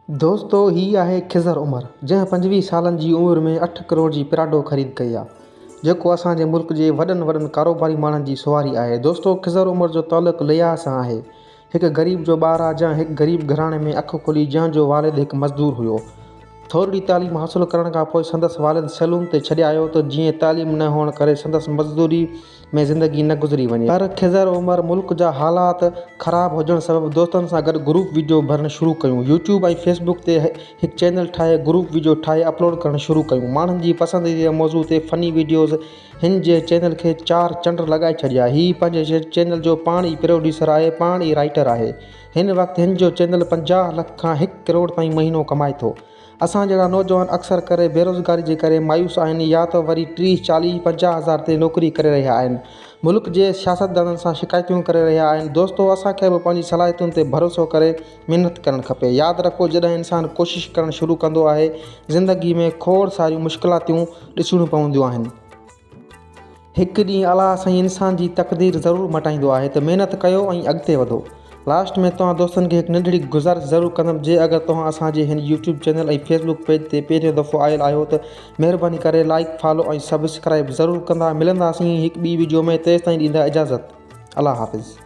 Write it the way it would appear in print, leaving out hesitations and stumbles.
دوستو هي آهي خضر عمر جنهن 25 سالن جي عمر ۾ اٺ ڪروڙ جي پراڊو خريد ڪئي آ جيڪو اسان جي ملڪ جي وڏن وڏن ڪاروباري ماڻهن جي سواري آهي دوستو خضر عمر جو تعلق ليا سان آهي هڪ غريب جو ٻار آ جنهن هڪ غريب گهراڻي ۾ اک کولي جنهن جو والد هڪ مزدور هيو ٿورڙي تعليم حاصل ڪرڻ کان پوء سندس والد سيلون تي ڇڏي آيو ته جيئن تعليم نه هئڻ ڪري سندس مزدوري ۾ زندگي نه گذري وڃي. پر خضر عمر ملڪ جا حالات خراب هجڻ سبب دوستن سان گڏ گروپ وڊيو ڀرڻ شروع ڪيون. يوٽيوب ۽ فيس بڪ تي هڪ چينل ٺاهي گروپ وڊيو ٺاهي اپلوڊ ڪرڻ شروع ڪيون. ماڻهن جي پسنديده موضوع تي فني وڊيوز هن جي چينل کي چار چنڊ لڳائي ڇڏيا. هي پنهنجي چينل جو پاڻ ئي پروڊيوسر آهي پاڻ ئي رائيٽر آهي. هن وقت هن جو چينل 50 لک کان هڪ ڪروڙ تائين مهينو ڪمائي ٿو. اسان جهڙا نوجوان اڪثر ڪري بيروزگاري جي ڪري مايوس آهن يا ته وري 30، 40، 50 هزار تي نوڪري ڪري رهيا آهن. ملڪ جي سياستدانن سان شڪايتون ڪري رهيا آهن. دوستو اسان کي به پنهنجي صلاحيتن تي ڀروسو ڪري محنت ڪرڻ کپي. ياد رکو جڏهن انسان ڪوشش ڪرڻ شروع ڪندو آهي زندگي ۾ کوڙ ساريون مشڪلاتيون ڏسڻيون پونديون آهن. هڪ ڏينهن الله سائين انسان جي تقدير ضرور مٽائيندو آهي ته محنت ڪيو ۽ اڳتي وڌو. لاسٽ ۾ توهان دوستن کي هڪ ننڍڙي گذارش ضرور ڪندم جي اگر توهان اسان جي هن يوٽيوب چينل ۽ فيسبوڪ پيج تي پهريون دفعو آيل آهيو ته مهرباني ڪري لائيڪ فالو ۽ سبسڪرائيب ضرور ڪندا ملنداسين هڪ ٻي وڊيو ۾ تيستائين ڏيندا اجازت الله حافظ.